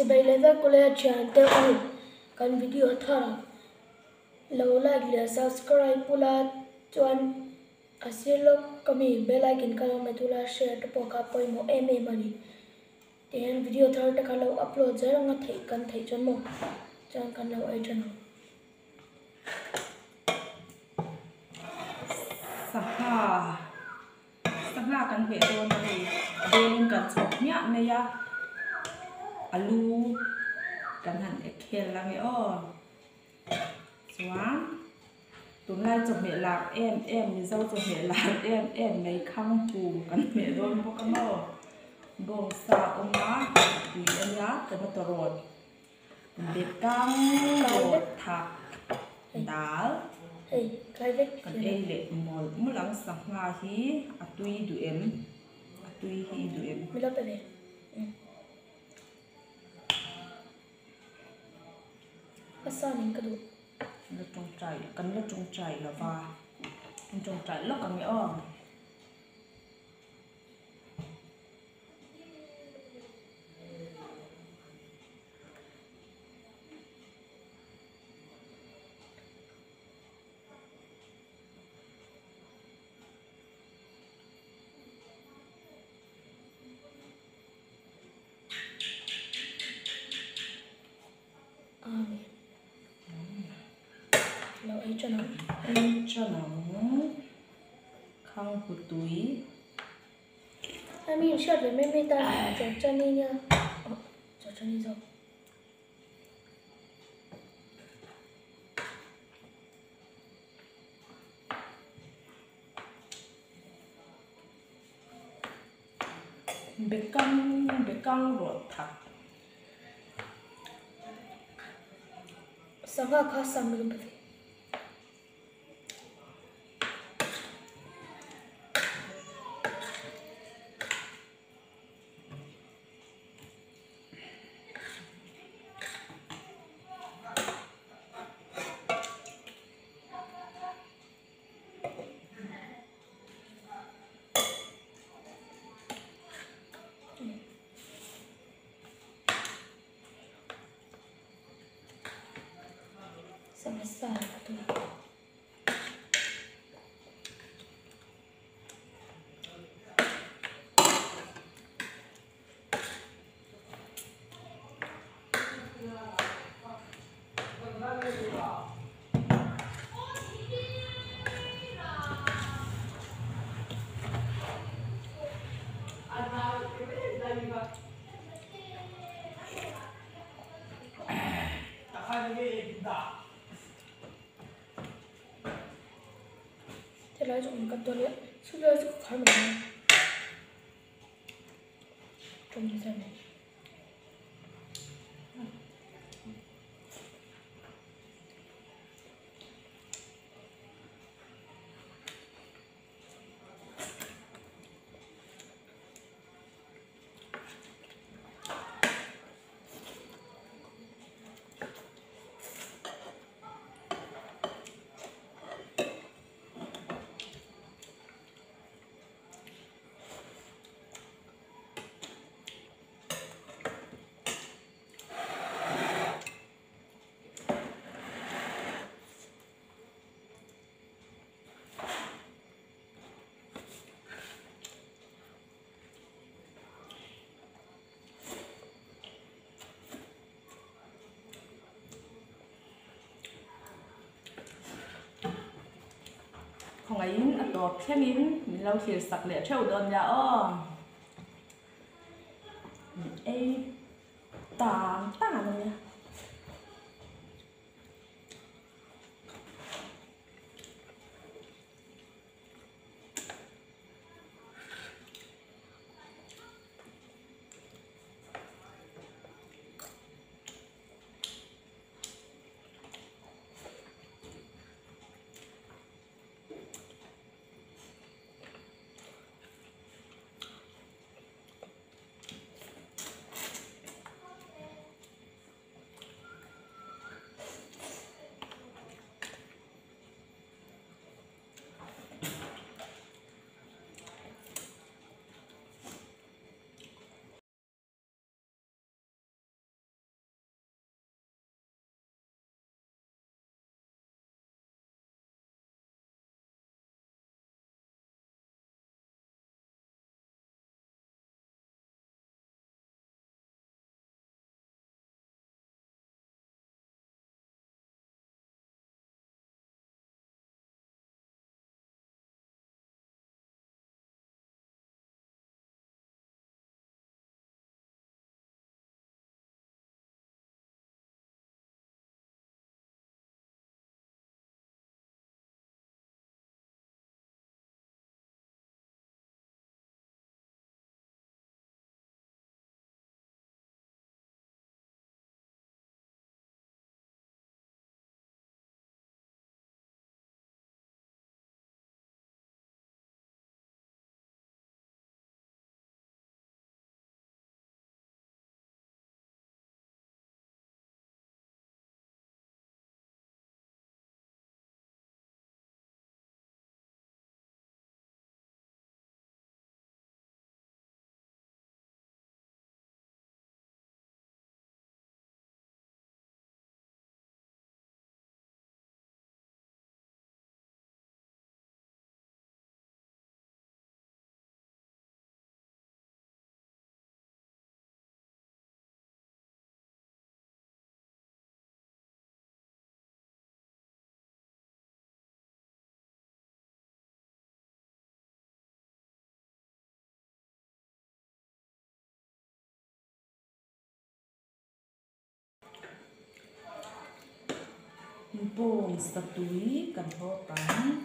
Chibai leh vek ule thiante u kan video thar ah lo like leh subscribe ula chuan a sir lawk ka mi bell icon kha lo hmet ula share te pawh kha pawimawh em em a ni. Tihian video thar te kha lo upload zel anga theih kan theih chuan maw chuan kan lo ei than ang. Sangha sangha kan hmeh dawn a hei a belin kan chhawp hmiah mai a alu kan han ek khel ang e aw chuan tunlai chawhmeh lar em em mizo chawhmeh lar em em mai khanghu kan hmeh dawn bawk a maw bawngsa a awm a tui a nia tomato rawt. Bekang rawt thak dal kan ei leh mawlh mawlh ang sangha hi a tui duh em a tui hi i duh em. La tawngtai kan la tawngtai lo va kan tawngtai lawk ang e aw. Amen. Lo ei than ang. Ei than ang. Khang hu tui. A mi hriat ve mai mai ta chawrchani nia oh chawrchani zawk. Bekang bekang rawh thak. Sangha kha sam lo pe ve. Sangha ka tui. Helai chu awm ka dawn a chulai chu ka khar mai a tawm nasa mai. Khawngaihin a tawp thlengin min lo thlir sak leh theuh dawn nia aw. Ei tan tan a nia. Bawngsa tui kan hawp ang.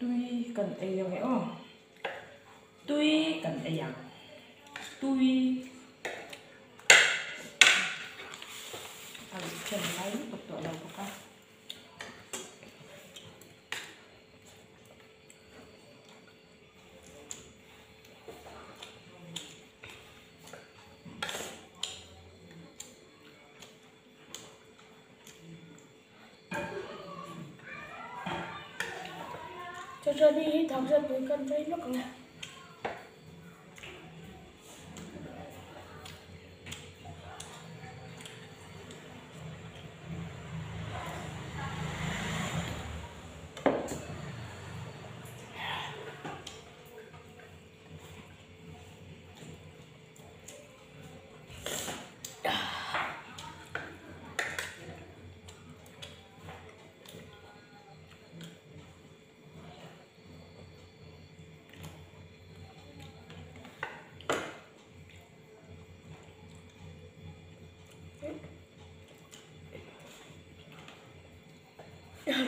Tui kan ei ang e aw tui kan ei ang tui a ri chen lai lutuk tawh lo bawk a. Chawchawni hi thangzat pui kan vei lawk ang e.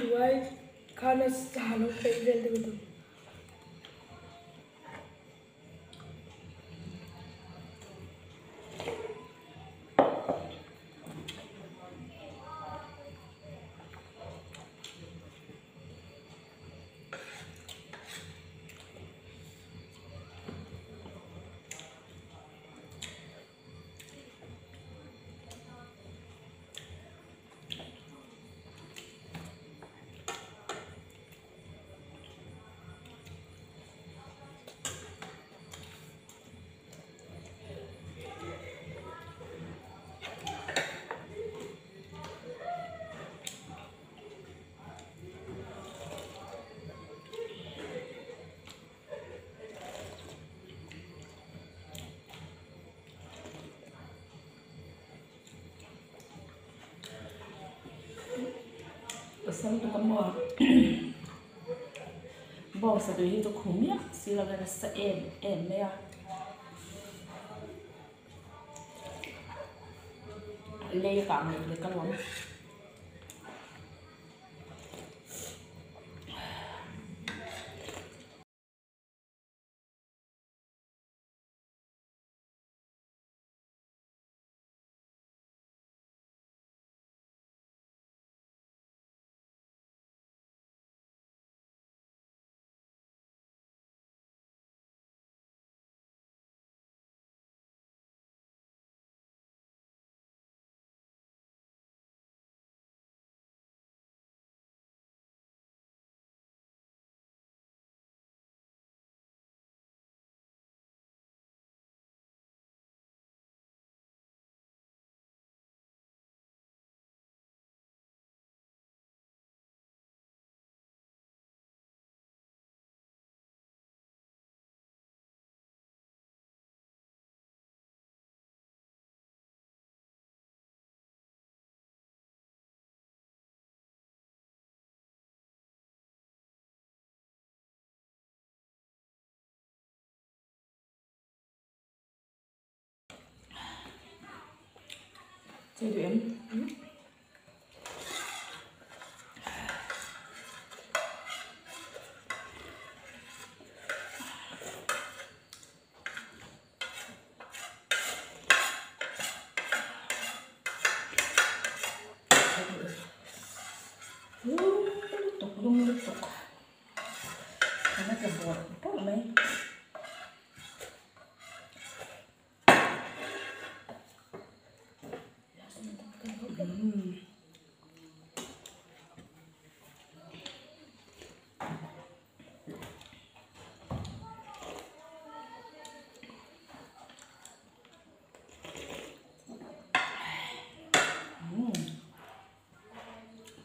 Ruai khana sa lo peih vel te ka tum. Pasal tuk a maw bawngsa tui hi chu khu miah si lo hian a sa em em mai a lei a kang lek lek alawm. Chơi được em. Lum lum lutuk kana ka bawr bawr mai.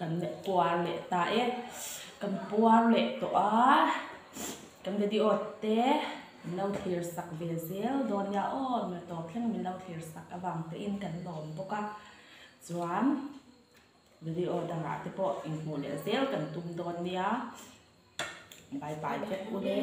Kan puar leh ta e. Kan puar leh tawh a. Kan video te min lo thlir sak ve zel dawn nia aw. Mi tawp thleng min lo thlir sak avang te in kan lawm bawk a. Chuan video dangah te pawh inhmuh leh zel kan tum dawn nia. Bye bye vek u le.